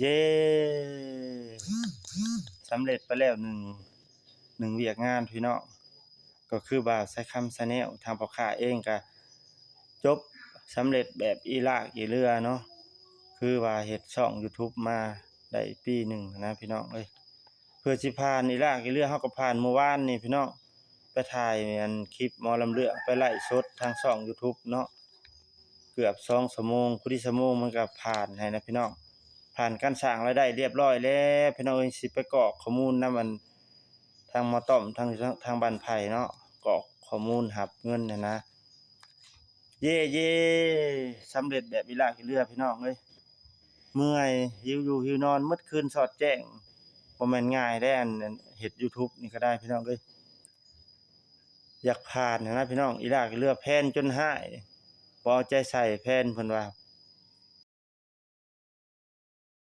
ເຢ້ ສຳເລັດໄປແລ້ວໜຶ່ງ ໜຶ່ງວຽກງານພີ່ນ້ອງ ກໍຄືບ່າວໄຊຄຳ Channel ທາງພໍ່ຄ້າເອງກໍຈົບສຳເລັດແບບອີລາກອີເລືອເນາະ ຄືວ່າເຮັດຊ່ອງ YouTube ມາໄດ້ປີໜຶ່ງນະພີ່ນ້ອງເອີຍ ເພື່ອຊິຜ່ານອີລາກອີເລືອ ເຮົາກໍຜ່ານມື້ວານນີ້ພີ່ນ້ອງ ໄປຖ່າຍອັນຄລິບໝໍລຳເລື່ອງ ໄປໄລຟ໌ສົດທາງຊ່ອງ YouTube ເນາະ ເກືອບສອງຊົ່ວໂມງ ພໍດີຊົ່ວໂມງມັນກໍຜ່ານໃຫ້ນະພີ່ນ້ອງ ຜ່ານການສ້າງລາຍໄດ້ລຽບລ້ອຍແລ້ວພີ່ນ້ອງເອີຍ ຊິໄປກອກຂໍ້ມູນນຳອັນ ທາງໝໍຕ້ອມ ທາງ ທາງບ້ານໄຜ່ເນາະ ກອກຂໍ້ມູນຮັບເງິນຫັ້ນນະ ເຢ້ ເຢ້ ສຳເລັດແບບອີລາກອີເລືອພີ່ນ້ອງເອີຍ ເມື່ອຍ ຫິວຢູ່ຫິວນອນ ໝົດຄືນສອດແຈ້ງ ບໍ່ແມ່ນງ່າຍເດ້ ອັນ ອັນເຮັດ YouTube ນີ້ກໍໄດ້ພີ່ນ້ອງເອີຍ ຢາກຜ່ານຫັ້ນນະພີ່ນ້ອງ ອີລາກອີເລືອແພນຈົນຮ້າຍ ບໍ່ເອົາໃຈໃສ່ແພນ ເພິ່ນວ່າ